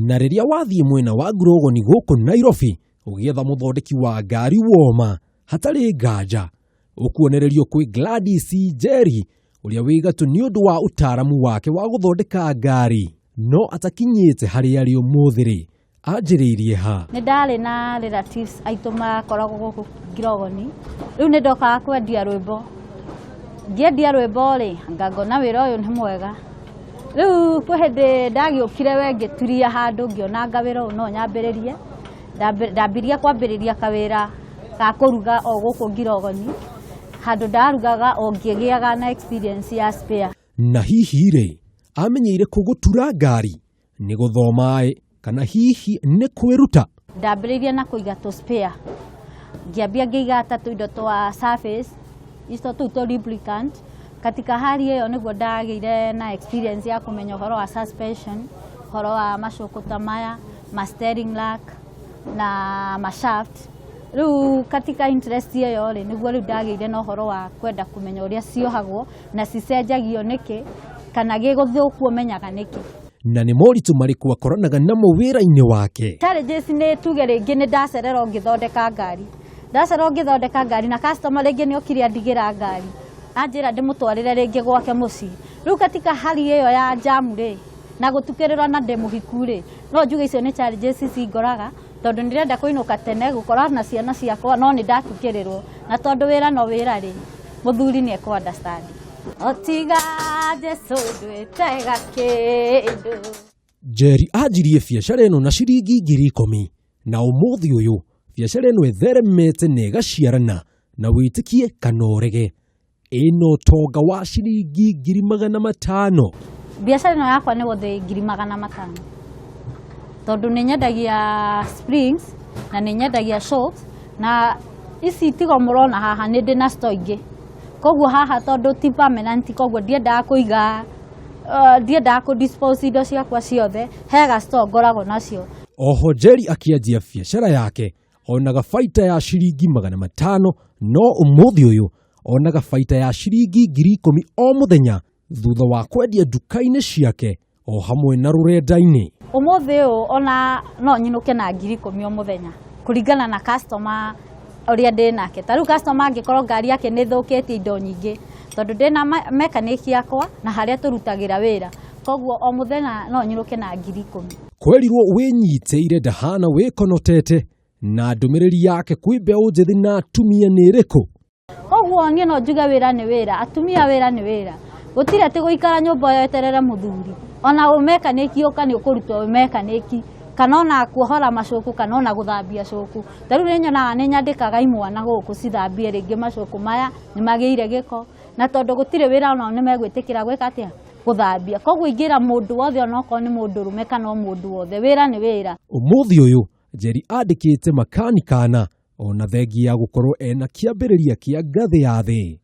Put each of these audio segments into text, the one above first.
Na rĩrĩa wathiĩ mwena wa Ngurũgũni gũkũ Nairobi ũgĩetha mũthondeki wa ngari woma hatarĩ nganja ũkuonererio kwĩ Gladys Njeri ũrĩa wĩ gatũ nĩ ũndũ wa ũtaaramu wake wa gũthondeka ngari no atakinyĩte harĩa arĩ ũmũthĩ rĩ anjĩrĩirie ha? Nĩ ndarĩ na relatives aitũ makoragwo gũkũ Ngirogoni. Rĩu nĩ ndokaga kwendia rwĩmbo. Ngĩendia rwĩmbo rĩ, anga ngona wĩra ũyũ nĩ mwega. Rĩu kwĩ hĩndĩ ndagĩũkire we ngĩturia handũ ngĩona anga wĩra ũyũ no nyambĩrĩrie. Ndambirie kwambĩrĩria kawĩra ga kũruga o gũkũ Ngirogoni, handũ ndarugaga o ngĩgĩaga na experience ya spare. Na hihi rĩ, amenyeire kũ gũtura ngari? Nĩ gũthoma-ĩ kana hihi nĩ kwĩruta? Ndambĩrĩirie na kũiga tũ spare, ngĩambia ngĩiga ta tũindo twa service, icio tũu tũ lubricant. Katika hali ĩyo nĩguo ndagĩire na experience ya kũmenya ũhoro wa suspension, ũhoro wa macũkũ ta maya, ma steering rack na ma shaft. Rĩu katika interest ĩyo rĩ, nĩguo rĩu ndagĩire na ũhoro wa kwenda kũmenya ũrĩa ciohagwo na cicenjagio nĩkĩ, kana gĩgũthũku ũmenyaga nĩkĩ. Na nĩ moritũ marĩkũ akoranaga namo wĩra-inĩ wake? Challenges nĩ tuge rĩngĩ nĩ ndacererwo ngĩthondeka ngari, ndacererwo ngĩthondeka ngari na customer rĩngĩ nĩ okire andigĩra ngari, anjĩra ndĩmũtwarĩre rĩngĩ gwake mũciĩ. Rĩu katika hali ĩyo ya jamu rĩ, na gũtukĩrĩrwo na ndĩ mũhiku rĩ, no njuge icio nĩ challenges cingoraga, tondũ ndĩrenda kũinũka tene gũkorwo na ciana ciakwa no nĩ ndatukĩrĩrwo, na tondũ wĩra no wĩra rĩ, mũthuri nĩ ekũ understand. Otiga Jesu ndwĩtega kĩndũ. Njeri anjirie biacara ĩno na ciringi 10,000 na ũmũthĩ ũyũ biacara ĩno ĩtheremete na ĩgaciarana na wĩtĩkie kana ũrege ĩna ũtonga wa ciringi 500,000. Biacara ĩno yakwa nĩ gũthĩ 500,000 tondũ nĩ nyendagia springs na nĩ nyendagia shocks na ici tigo mũrona haha nĩ ndĩ na store ingĩ, koguo haha tondũ ti permanent, koguo ndiendaga kũiga ndiendaga kũ dispose indo ciakwa ciothe, he ga store ngoragwo nacio. Oho Njeri akĩanjia biacara yake onaga baita ya ciringi 500 no ũmũthĩ ũyũ onaga baita ya ciringi 10,000 o mũthenya thutha wa kwendia nduka-inĩ ciake o hamwe na rũrenda-inĩ. Ũmũthĩ ũyũ ona no nyinũke na 10,000 o mũthenya kũringana na customer ũrĩa ndĩ nake. Ta rĩu customer angĩkorwo ngari yake nĩ ĩthũkĩtie indo nyingĩ, tondũ ndĩna mechanic yakwa na harĩa tũrutagĩra wĩra, koguo o mũthenya no nyinũke na 10,000. Kwerirwo wĩnyitĩire ndahana wĩkonotete na ndũmĩrĩri yake kwĩ mbeũ njĩthĩ na atumia nĩ ĩrĩkũ? Koguo niĩ no njuge wĩra nĩ wĩra, atumia wĩra nĩ wĩra. Gũtirĩ atĩ gũikara nyũmba weterere mũthuri, ona ũmekanĩki ũka nĩ ũkũrutwo ũmekanĩki, kana ona kuohora macũkũ kana ona gũthambia cũkũ. Ta rĩu nĩ nyonaga nĩ nyandĩkaga imwana gũkũ cithambie rĩngĩ macũkũ maya nĩ magĩire gĩko, na tondũ gũtirĩ wĩra onao nĩ megwĩtĩkĩra gwĩka atĩa? Gũthambia. Koguo ingĩra mũndũ wothe onokorwo nĩ mũndũrũme kana o mũndũ wothe, wĩra nĩ wĩra. Ũmũthĩ ũyũ Njeri andĩkĩte makanika ona thengia ya gũkorwo ena kĩambĩrĩria kĩa ngathĩ ya thĩ.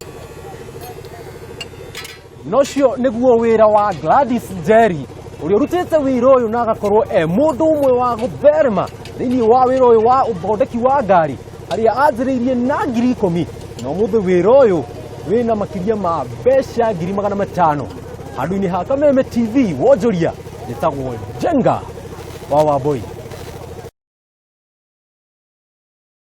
Na ũcio nĩguo wĩra wa Gladys Njeri ũrĩa ũrutĩte wĩra ũyũ na agakorwo e mũndũ ũmwe wa gũtherema thĩinĩ wa wĩra ũyũ wa ũthondeki wa ngari harĩa anjĩrĩirie na 10,000 na ũmũthĩ wĩra ũyũ wĩna makĩria ma mbeca 500,000. Handũ-inĩ ha Kameme TV wonjoria njĩtagwo Njenga wa Wambui.